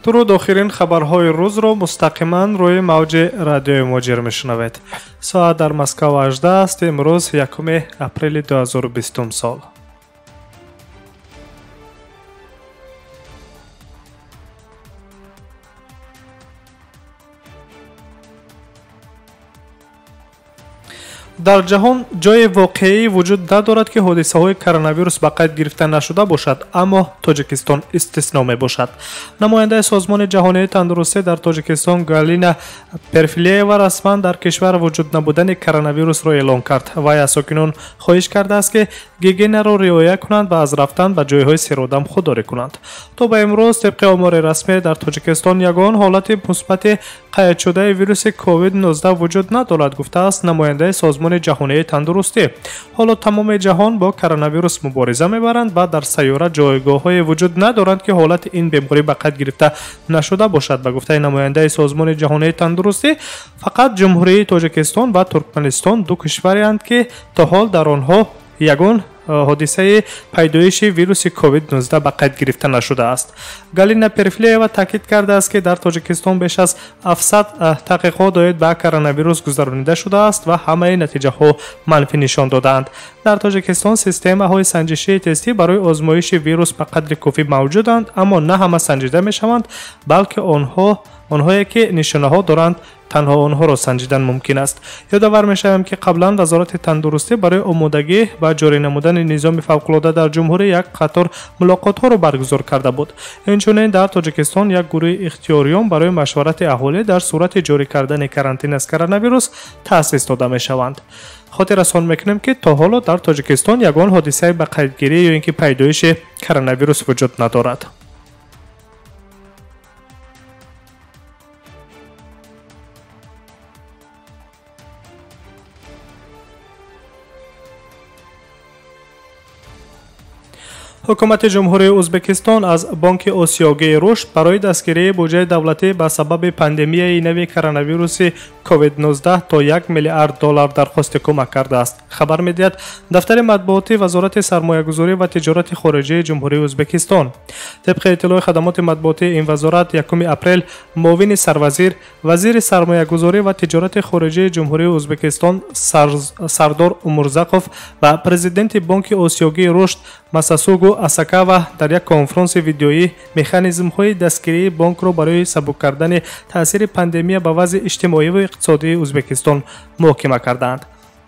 Дуруд, охирин хабарҳои рӯзро мустақиман рӯи мавҷи радиои Муҳоҷир мешунавед. Соат дар Москва 18 аст, имрӯз 1 апрели 2020 сол. Дар ҷаҳон ҷои воқеӣ вуҷуд надорад, ки ҳодисаҳои коронавирус ба қайд гирифта нашуда бошад, аммо Тоҷикистон истисно мебошад. Намояндаи Созмони ҷаҳонии тандурустӣ дар Тоҷикистон Галина Перфилеева расман дар кишвар вуҷуд набудани коронавирусро эълон кард. Вай аз сокинон хоҳиш кардааст, ки гигиенаро риоя кунанд ва аз рафтан ба ҷойҳои серодам худдорӣ кунанд. То ба имрӯз тибқи омори расмӣ дар Тоҷикистон ягон ҳолати мусбати қайдшудаи вируси COVID-19 вуҷуд надорад, гуфтааст намояндаи Созмони ҷаҳонии тандурустӣ. Ҳоло тамоми ҷаҳон бо коронавирус мубориза мебаранд ва дар сайёра ҷойгоҳҳое вуҷуд надоранд, ки ҳолати ин беморӣ ба қайд гирифта нашуда бошад. Ба гуфтаи намояндаи Созмони ҷаҳонии тандурустӣ, фақат Ҷумҳурии Тоҷикистон ва Туркманистон ду кишвареанд, ки то ҳол дар онҳо ягон ҳодисаи пайдоиши вируси COVID-19 ба қайд гирифта нашудааст. Галина Перфилеева таъкид кардааст, ки дар Тоҷикистон беш аз 700 таҳқиқот доир ба коронавирус гузаронида шудааст ва ҳамаи натиҷаҳо манфӣ нишон додаанд. Дар Тоҷикистон системаҳои санҷишии тестӣ барои озмоиши вирус ба қадри кофӣ мавҷуданд, аммо на ҳама санҷида мешаванд, балки онҳое ки нишонаҳо доранд, танҳо онҳоро санҷидан мумкин аст. Ёдовар мешавем, ки қаблан Вазорати тандурустӣ барои омодагӣ ба ҷорӣ намудани низоми фавқулода дар ҷумҳурӣ як қатор мулоқотҳоро баргузор карда буд. Инчунин дар Тоҷикистон як гурӯҳи ихтиёриён барои машварати аҳолӣ дар сурати ҷорӣ кардани карантин аз коронавирус таъсис дода мешаванд. Хотиррасон мекунем, ки то ҳоло дар Тоҷикистон ягон ҳодисаи ба қайдгирӣ ё ин ки пайдоиши коронавирус вуҷуд надорад. Ҳукумати Ҷумҳурии Ӯзбекистон аз Бонки Осиёгии рушд барои дастгирии буҷаи давлатӣ ба сабаби пандемияи нави коронавируси COVID-19 то 1 миллиард доллар дархости кӯмак кардааст. Хабар медиҳад дафтари матбуотии Вазорати сармоягузорӣ ва тиҷорати хориҷии Ҷумҳурии Ӯзбекистон. Тибқи иттилои хадамоти матбуотии ин вазорат, 1 апрел муовини сарвазир, вазири сармоягузорӣ ва тиҷорати хориҷии Ҷумҳурии Ӯзбекистон Сардор Умурзақов ва президенти Бонки Осиёгии рушд Масасугу Асакава дар як конфронси видеоӣ механизмҳои дастгирии бонкро барои сабук кардани таъсири пандемия ба вазъи иҷтимоӣ ва иқтисодии Ӯзбекистон муҳокима кардаанд.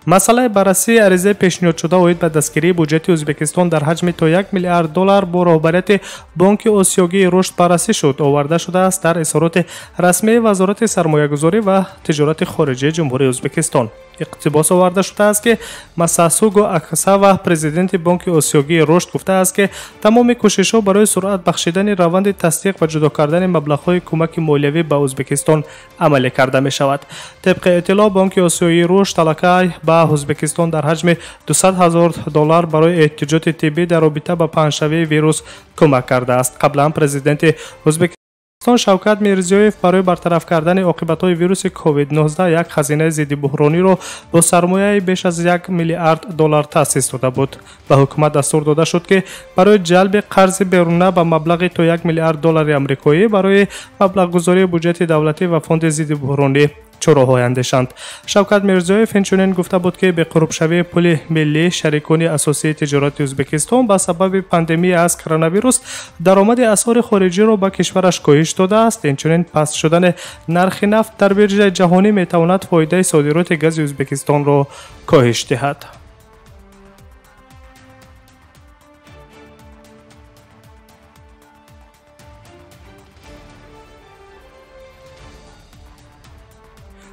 Масъалаи баррасии аризаи пешниҳодшуда оид ба дастгирии буҷети Ӯзбекистон дар ҳаҷми то 1 миллиард доллар бо роҳбарияти Бонки Осиёгии рушд баррасӣ шуд, оварда шудааст дар изҳороти расмии Вазорати сармоягузорӣ ва тиҷорати хориҷии Ҷумҳурии Ӯзбекистон. Иқтибос оварда шудааст, ки Масасугу Акасава, президенти Бонки Осиёгии рушд, гуфтааст, ки тамоми кӯшишҳо барои суръат бахшидани раванди тасдиқ ва ҷудо кардани маблағҳои кӯмаки молиявӣ ба Ӯзбекистон амалӣ карда мешавад. Тибқи иттилоъ, Бонки Осиёии рушд аллакай ба Ӯзбекистон дар ҳаҷми 200 ҳазор доллар барои эҳтиёҷоти тиббӣ дар робита ба паҳншавии вирус кӯмак кардааст. Қаблан президенти Ӯзбекистон Шавкат Мирзиёев барои бартараф кардани оқибатҳои вируси COVID-19 як хазинаи зиддибӯҳрониро бо сармояи беш аз 1 миллиард доллар таъсис дода буд. Ба ҳукумат дастур дода шуд, ки барои ҷалби қарзи беруна ба маблағи то 1 миллиард доллари амрикоӣ барои маблағгузории буҷети давлатӣ ва фонди зиддибӯҳронӣ чораҳое андешанд. Шавкат Мирзиёев инчунин гуфта буд, ки беқурбшавии пули миллӣ, шарикони асосии тиҷорати Ӯзбекистон, ба сабаби пандемия аз коронавирус даромади асъори хориҷиро ба кишвараш коҳиш додааст. Инчунин паст шудани нархи нафт дар биржаи ҷаҳонӣ метавонад фоидаи содироти гази Ӯзбекистонро коҳиш диҳад.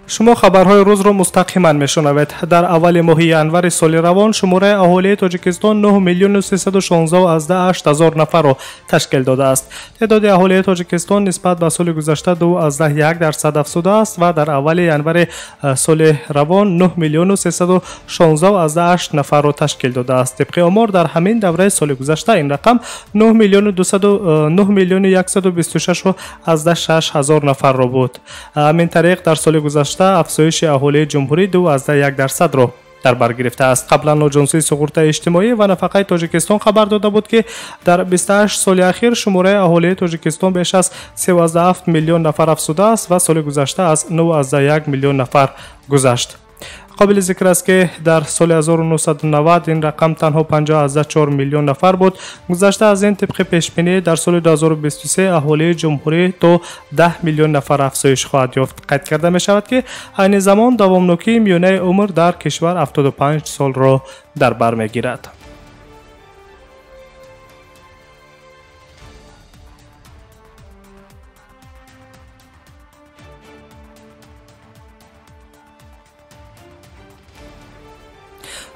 Шумо хабарҳои рӯзро мустақиман мешунавед. Дар аввали моҳи январи соли равон шумораи аҳолии Тоҷикистон 9 миллиону 316,8 ҳазор нафарро ташкил додааст. Теъдоди аҳолии Тоҷикистон нисбат ба соли гузашта 2,1% афзудааст ва дар аввали январи соли равон 9 миллиону 316,8 нафарро ташкил додааст. Тибқи омор, дар ҳамин давраи соли гузашта ин рақам 9 миллиону 126,6 ҳазор нафарро буд. Ҳамин тариқ, дар соли гузашта афзоиши аҳолии ҷумҳурӣ 2,1%-ро дар бар гирифтааст. Қаблан Оҷонсии суғуртаи иҷтимоӣ ва нафақаи Тоҷикистон хабар дода буд, ки дар 28 соли ахир шумораи аҳолии Тоҷикистон беш аз 37 миллион нафар афзудааст ва соли гузашта аз 9,1 миллион нафар гузашт. Қобили зикр аст, ки дар соли 1990 ин рақам танҳо 50,4 миллион нафар буд. Гузашта аз ин, тибқи пешбинӣ дар соли 2023 аҳолии ҷумҳурӣ то 10 миллион нафар афзоиш хоҳад ёфт. Қайд карда мешавад, ки айни замон давомнокии миёнаи умр дар кишвар 75 солро дар бар мегирад.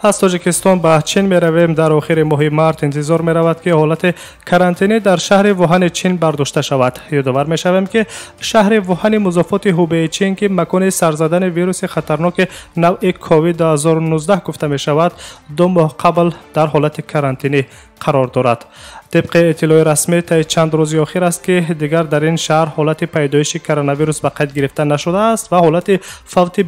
Аз Тоҷикистон ба Чин меравем. Дар охири моҳи март интизор меравад, ки ҳолати карантинӣ дар шаҳри Вуҳани Чин бардошта шавад. Ёдовар мешавем, ки шаҳри Вуҳани музофоти Ҳубеи Чин, ки макони сарзадани вируси хатарноки навъи COVID-19 гуфта мешавад, 2 моҳ қабл дар ҳолати карантинӣ қарор дорад. Тибқи иттилои расмӣ, таи чанд рӯзи охир аст, ки дигар дар ин шаҳр ҳолати пайдоиши коронавирус ба қайд гирифта нашудааст ва ҳолати фавти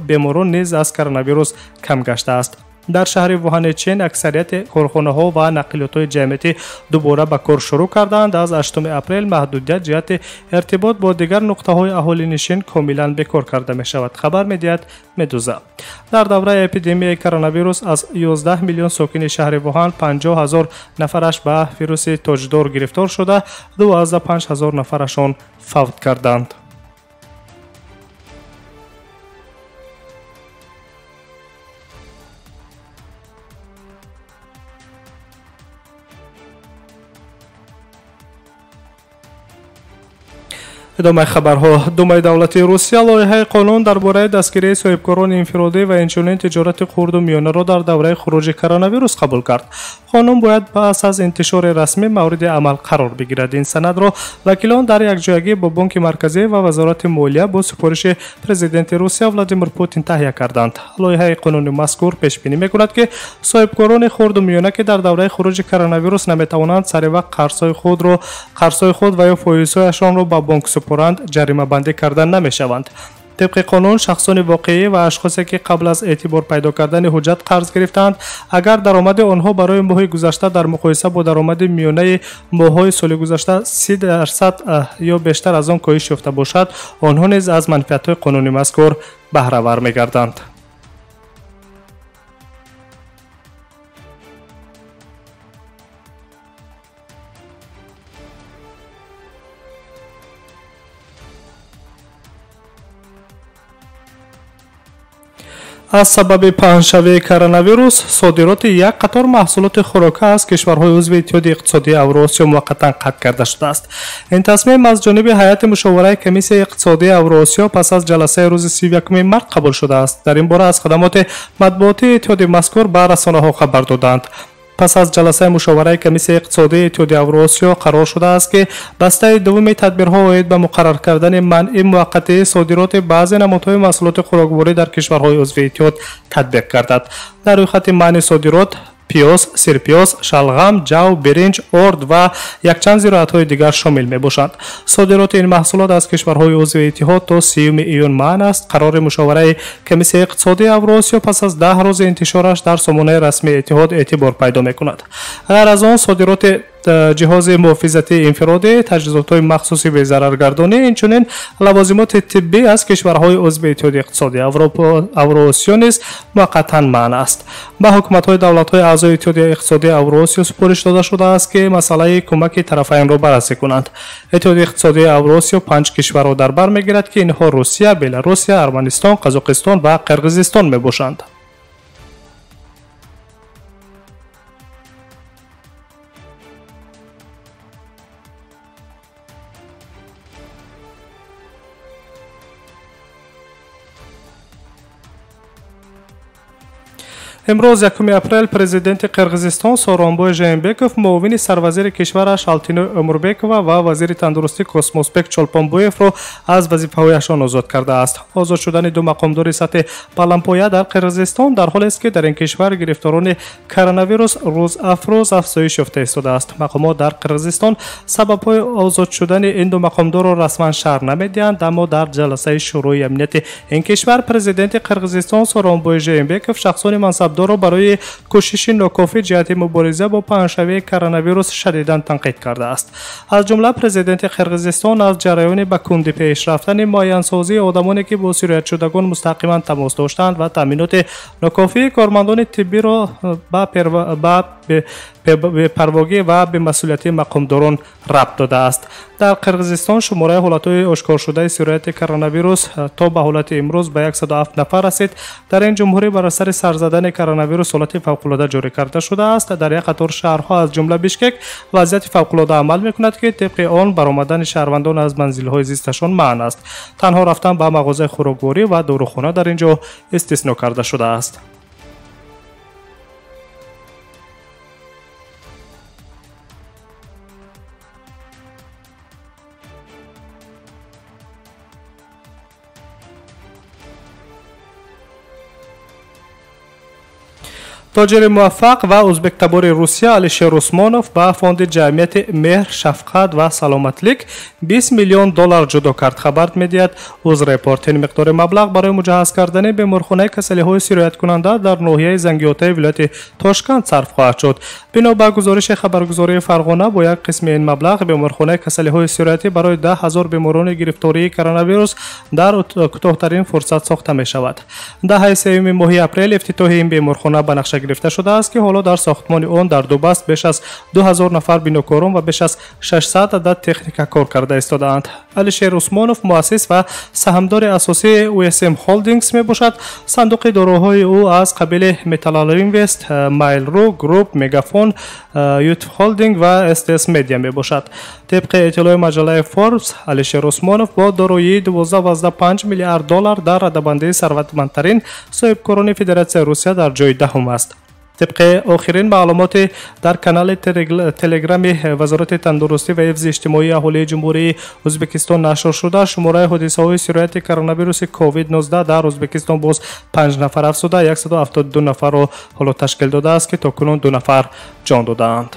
беморон низ аз коронавирус кам гаштааст. Дар шаҳри Вуҳани Чин аксарияти корхонаҳо ва нақлиётҳои ҷамъиятӣ дубора ба кор шурӯъ карданд. Аз 8 апрел маҳдудият ҷиҳати иртибот бо дигар нуқтаҳои аҳолинишин комилан бекор карда мешавад, хабар медиҳад Медуза. Дар давраи эпидемияи коронавирус аз 11 миллион сокини шаҳри Вуҳан 50 ҳазор нафараш ба вируси тоҷдор гирифтор шуда, 25 ҳазор нафарашон фавт карданд. Идомаи хабарҳо. Думаи давлатии Русия лоиҳаи қонун дар бораи дастгирии соҳибкорони инфиродӣ ва инчунин тиҷорати хурду миёнаро дар давраи хуруҷи коронавирус қабул кард. Қонун бояд пас аз интишори расмӣ мавриди амал қарор бигирад. Ин санадро вакилон дар якҷоягӣ бо Бонки Марказӣ ва Вазорати молия бо супориши президенти Русия Владимир Путин таҳия карданд. Лоиҳаи қонуни мазкур пешбинӣ мекунад, ки соҳибкорони хурду миёна, ки дар давраи хуруҷи коронавирус наметавонанд сари вақт қарзҳои худ ва ё фоизҳояшонро ба бонк супоранд, ҷаримабандӣ карда намешаванд. Тибқи қонун, шахсони воқеӣ ва ашхосе, ки қабл аз эътибор пайдо кардани ҳуҷҷат қарз гирифтаанд, агар даромади онҳо барои моҳи гузашта дар муқоиса бо даромади миёнаи моҳҳои соли гузашта 30% ё бештар аз он коҳиш ёфта бошад, онҳо низ аз манфиатҳои қонуни мазкур баҳравар мегарданд. Аз сабаби паҳншавии коронавирус содироти як қатор маҳсулоти хӯрока аз кишварҳои узви Иттиҳоди иқтисодии Авроосиё муваққатан қатъ карда шудааст. Ин тасмим аз ҷониби ҳайати мушовараи Комиссияи иқтисодии Авроосиё пас аз ҷаласаи рӯзи 31 март қабул шудааст. Дар ин бора аз хадамоти матбуотии иттиҳоди мазкур ба расонаҳо хабар доданд. Пас аз ҷаласаи мушовараи Комиссияи иқтисодии Иттиҳоди Авроосиё қарор шудааст, ки бастаи дуввуми тадбирҳо оид ба муқаррар кардани манъи муваққатии содироти баъзе намудҳои маҳсулоти хӯрокворӣ дар кишварҳои узви иттиҳод татбиқ гардад. Дар рӯйхати манъи содирот пиёз, сирпиёз, шалғам, ҷав, биринҷ, орд ва якчанд зироатҳои дигар шомил мебошанд. Содироти ин маҳсулот аз кишварҳои узви иттиҳод то 30 июн манъ аст. Қарори мушовараи Комиссияи иқтисодии Авроосиё пас аз 10 рӯзи интишораш дар сомонаи расмии иттиҳод эътибор пайдо мекунад. Ғайр аз он, содироти ҷиҳози муҳофизатии инфиродӣ, таҷҳизотҳои махсуси безараргардонӣ, инчунин лавозимоти тиббӣ аз кишварҳои узви Иттиҳоди иқтисодии Авроосиё низ муваққатан манъ аст. Ба ҳукуматҳои давлатҳои аъзои Иттиҳоди иқтисодии Авроосиё супориш дода шудааст, ки масъалаи кӯмаки тарафайнро баррасӣ кунанд. Иттиҳоди иқтисодии Авроосиё 5 кишварро дар бар мегирад, ки инҳо Русия, Беларусия, Арманистон, Қазоқистон ва Қирғизистон мебошанд. Имрӯз 1 апрел президенти Қирғизистон Сооронбой Жээнбеков муовини сарвазири кишвараш Алтиной Умурбекова ва вазири тандурустӣ Космосбек Чолпонбоевро аз вазифаҳояшон озод кардааст. Озод шудани ду мақомдори сатҳи баландпоя дар Қирғизистон дар ҳолест, ки дар ин кишвар гирифторони коронавирус рӯз афрӯз афзоиш ёфта истодааст. Мақомот дар Қирғизистон сабабҳои озод шудани ин ду мақомдорро расман шарҳ намедиҳанд, аммо дар ҷаласаи Шӯрои амнияти ин кишвар президенти Қирғизистон Сооронбой Жээнбеков шахсони мансабдорро барои кӯшиши нокофӣ ҷиҳати мубориза бо паҳншавии коронавирус шадидан танқид кардааст. Аз ҷумла президенти Қирғизистон аз ҷараёни ба кунди пеш рафтани муайянсозии одамоне, ки бо сироятшудагон мустақиман тамос доштанд ва таъминоти нокофии кормандони тиббиро ба бепарвогӣ ва бемасъулияти мақомдорон рабт додааст. Дар Қирғизистон шумораи ҳолатҳои ошкоршудаи сирояти коронавирус то ба ҳолати имрӯз ба 107 нафар расид. Дар ин ҷумҳурӣ бар асари сарзадани коронавирус ҳолати фавқулода ҷорӣ карда шудааст. Дар як қатор шаҳрҳо, аз ҷумла Бишкек, вазъияти фавқулода амал мекунад, ки тибқи он баромадани шаҳрвандон аз манзилҳои зисташон манъ аст. Танҳо рафтан ба мағозаи хӯрокворӣ ва дорухона дар ин ҷо истисно карда шудааст. Тоҷири муваффақ ва ӯзбектабори Русия Алишер Усмонов ба фонди ҷамъияти Меҳр, шафқат ва саломатлик 20 миллион доллар ҷудо кард, хабар медиҳад Узрепорт. Ин миқдори маблағ барои муҷаҳҳаз кардани беморхонаи касалиҳои сирояткунанда дар ноҳияи Зангиотаи вилояти Тошканд сарф хоҳад шуд. Бино ба гузориши хабаргузории Фарғона, бо як қисми ин маблағ беморхонаи касалиҳои сироятӣ барои 10 ҳазор беморони гирифтории коронавирус дар кӯтоҳтарин фурсат сохта мешавад. Даҳаи сеюми моҳи апрел ифтитоҳи ин беморхона ба нақша гирифта шудааст, ки ҳоло дар сохтмони он дар дубаст беш аз 2000 нафар бинокорон ва беш аз 600 адад техника кор карда истодаанд. Алишер Усмонов муассис ва саҳмдори асосии USM Holdings мебошад. Сандуқи дороҳои ӯ аз қабили Metal Invest, Mail.ru Group, Megafon, Youth Holding ва STS Media мебошад. Тибқи иттилои маҷаллаи Forbes, Алишер Усмонов бо дороии 12,5 миллиард доллар дар радабандии сарватмандтарин соҳибкорони Федератсияи Русия дар ҷои даҳум аст. Тибқи охирин маълумоти дар канали Телеграми Вазорати тандурустӣ ва ҳифзи иҷтимоии аҳолии Ҷумҳурии Ӯзбекистон нашр шуда, шумораи ҳодисаҳои сирояти коронавируси COVID-19 дар Ӯзбекистон боз 5 нафар афзуда, 172 нафарро ҳоло ташкил додааст, ки то кунун 2 нафар ҷон додаанд.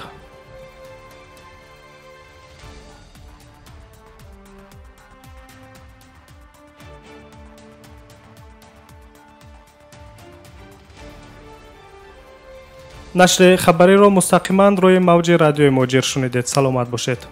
Нашри хабариро мустақиман рӯи мавҷи радиои Муҳоҷир шунидед. Саломат бошед.